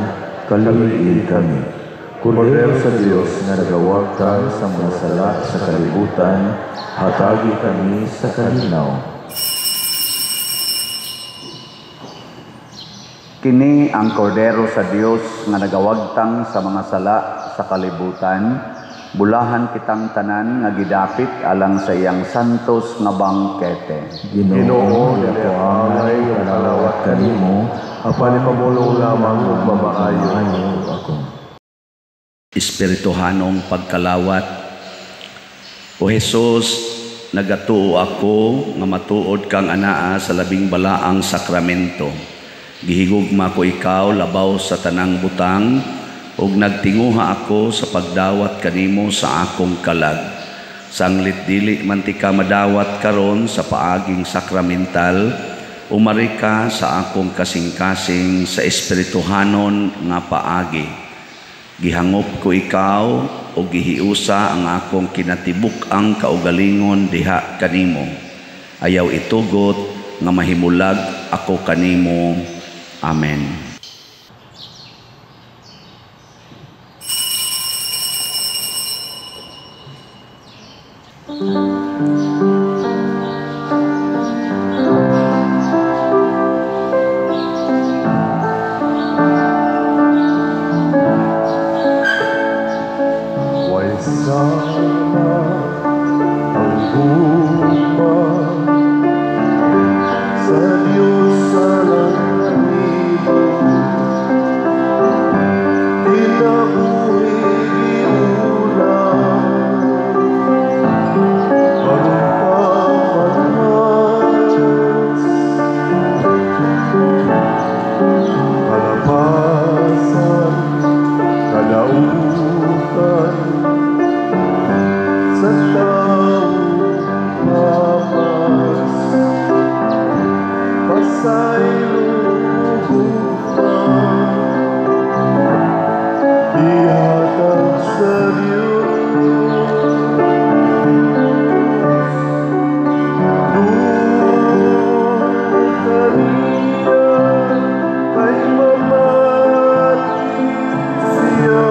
S2: kaloy kami. Kordero sa Dios nga nagawagtang sa mga sala sa kalibutan, hatagi kami sa kalinaw.
S1: Kini ang Kordero sa Dios nga nagawagtang sa mga sala sa kalibutan, bulahan kitang tanan nga gidapit alang sa iyang santos nga bangkete.
S2: Ginoo, dili ako angay nga makalawat kanimo,
S4: apan ipamulong lamang ug mamaayo
S2: ako.
S3: Espirituhanong pagkalawat. O Hesus, nagatuo ako nga matuod kang anaa sa labing balaang sakramento. Gihigugma ko ikaw labaw sa tanang butang, ug nagtinguha ako sa pagdawat kanimo sa akong kalag. Sanglit dili man ti ka madawat karon sa paaging sakramental, umari ka sa akong kasing-kasing sa espirituhanon nga paagi. Gihangop ko ikaw o gihiusa ang akong kinatibuk-ang kaugalingon diha kanimo. Ayaw itugot nga mahimulag ako kanimo. Amen.
S4: Way sala ang gugma sa Diyos alang nimo, kinabuhi giuna, aron pamanas, kalapasan, kalautan, sa tao lapas, pasaylo gugma, ihatag sa Diyos. Duol kaniya kay mamati siya,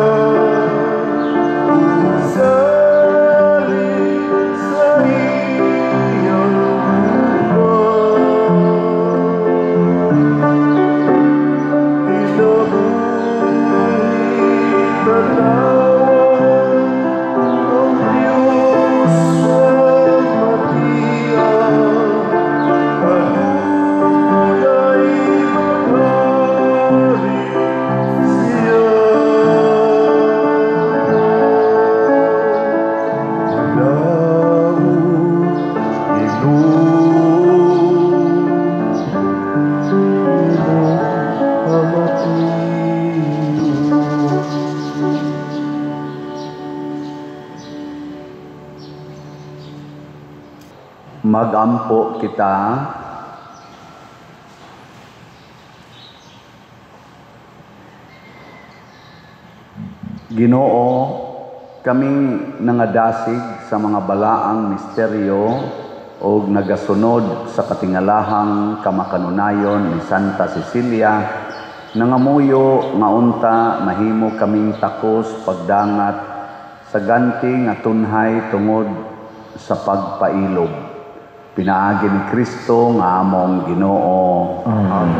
S4: usali sa iyang gugma. Kinabuhi tanawan ang Diyos magmatian, kanunay maghari siya. Daud Ginoo, imong pamatiun.
S1: Magampo kita. Ginoo, kami nangadasig sa mga balaang misteryo o nagasunod sa katingalahang kamakanunayon ni Santa Cecilia, nangamuyo nga unta mahimo kaming takos pagdangat sa ganti nga tunhay tungod sa pagpailob. Pinaagi ni Kristo nga among Ginoo.
S2: Amen.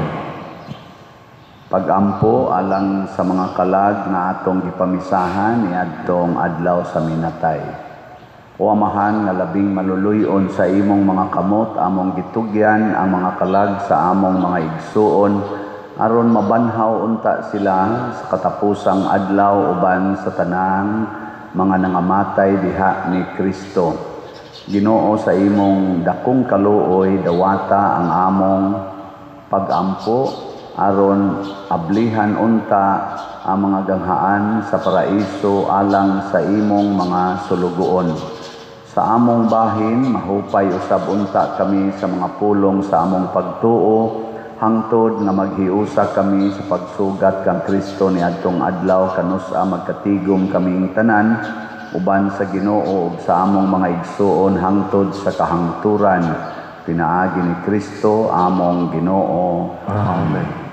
S1: Pagampo alang sa mga kalag nga atong gipamisahan niadtong adlaw sa minatay. O Amahan nga labing maluluyon sa imong mga kamot, among gitugyan ang mga kalag sa among mga igsuon, aron mabanhaw unta sila sa katapusang adlaw uban sa tanang mga nangamatay diha ni Kristo. Ginoo, sa imong dakong kaluoy dawata ang among pagampo aron ablihan unta ang mga ganghaan sa paraiso alang sa imong mga sulugoon. Sa among bahin mahupay usab unta kami sa mga pulong sa among pagtuo, hangtod nga maghiusa kami sa pagsugat kang Kristo niadtong adlaw kanus-a magkatigom kaming tanan uban sa Ginoo ug sa among mga igsuon hangtod sa kahangturan, pinaagi ni Kristo among Ginoo.
S4: Amen.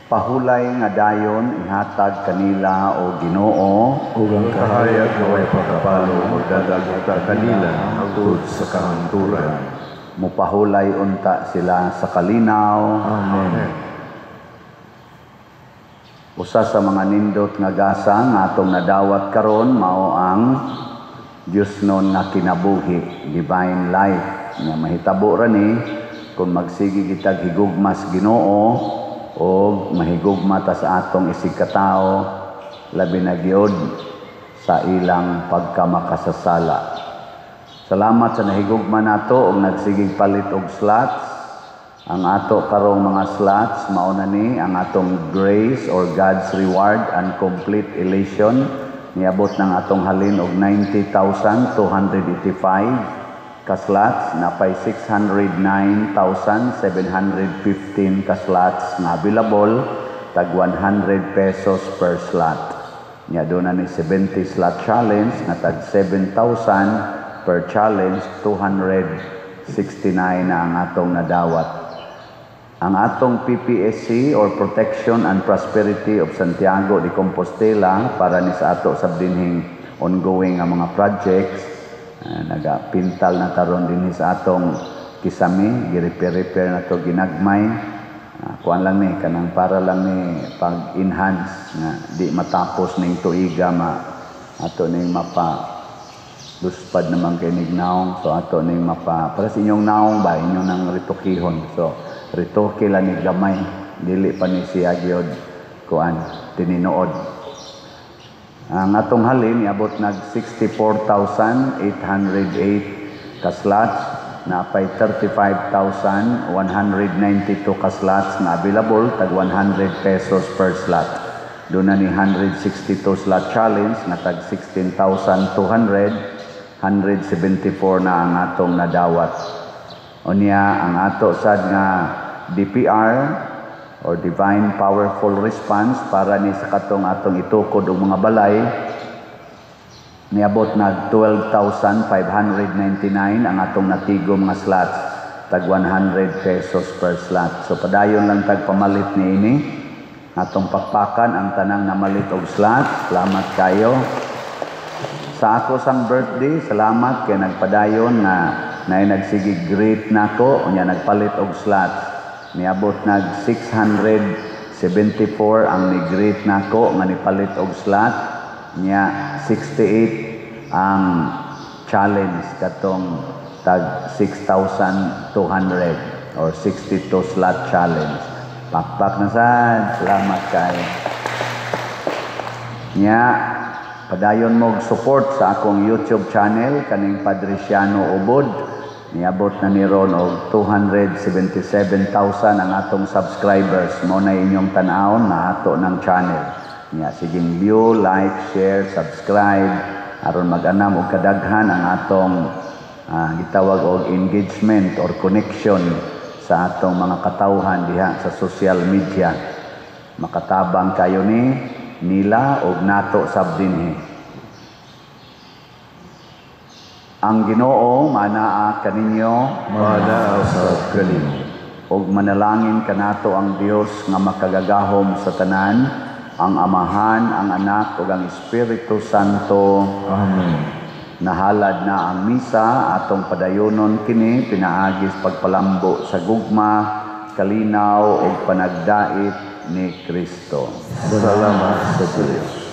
S1: Pahulay nga dayon ihatag kanila o Ginoo,
S2: ug ang
S4: kahayag nga way pagkabalo magdadag unta kanila hangtod sa kahangturan.
S1: Mupahulay unta sila sa kalinaw.
S2: Amen.
S1: Usa sa mga nindot nga gasa nga atong nadawat karon mao ang Diosnon nga kinabuhi, divine life, nga mahitabo ra ni kung magsige kitag higugma sa Ginoo o mahigugma ta sa atong isig katao, labi na gyud sa ilang pagkamakasasala. Salamat sa nahigugma nato og nagsigig palit og slots. Ang ato karong mga slots mao na ni ang atong grace or God's reward and complete elation. Niabot ng atong halin og 90,285 ka slots, napay 609,715 ka slots nga available, tag 100 pesos per slot. Nya doon na ni 70 slot challenge nga tag 7,000 per challenge, 269 na ang atong nadawat. Ang atong PPSC or Protection and Prosperity of Santiago de Compostela para ni sa ato sab dinhing ongoing nga mga projects, nagapintal na taron dinhi sa atong kisame, gi-repair-repair na to ginagmay. Kuan lang ni kanang para lang ni pag-enhance nga di matapos ning tuiga ma ato ning mapa luspad naman kay nig naong, so ato ning mapa para sa inyong naong ba inyong nang ritukihon, so rituki lang ni gamay, dili pa ni siya gyud kuan tininood. Ang atong halin niabot nag 64,808 ka slots, napay 35,192 ka slots na available, tag 100 pesos per slot. Doon na ni 162 slot challenge na tag 16,200, 174 na ang atong nadawat. Unya ang ato sad nga DPR or Divine Powerful Response para ni sa katong atong itukod og mga balay, niabot nag 12,599 ang atong natigom nga slots, tag 100 pesos per slot. So padayon lang tag pamalit niini atong pakpakan ang tanang namalit og slot. Salamat kayo. Sa ako sang birthday, salamat kay nagpadayon nga naay nagsige greet nako, unya nagpalit og slots. Niabot nag 674 ang ni-greet nako nga nipalit og slot, nya 68 ang challenge katong tag 6,200 or 62 slot challenge. Pakpak na sad, salamat kay. Nya padayon mo support sa akong YouTube channel kaning Padre Siano Ubod. Niabot na ni ron og 277,000 ang atong subscribers. Mao na inyong tan-awon na ato ng channel. Nya siging view, like, share, subscribe aron mag-anam og kadaghan ang atong gitawag og engagement or connection sa atong mga katawhan diha sa social media. Makatabang kayo ni nila og nato sab dinhi. Ang Ginoo manaa kaninyo,
S4: manaa sab kanimo,
S1: ug manalangin kanato ang Dios nga makagagahom sa tanan, ang Amahan, ang Anak ug ang Espiritu Santo.
S2: Amen.
S1: Nahalad na ang misa, atong padayonon kini pinaagis pagpalambo sa gugma, kalinaw ug panagdait ni Kristo.
S4: Salamat sa Dios.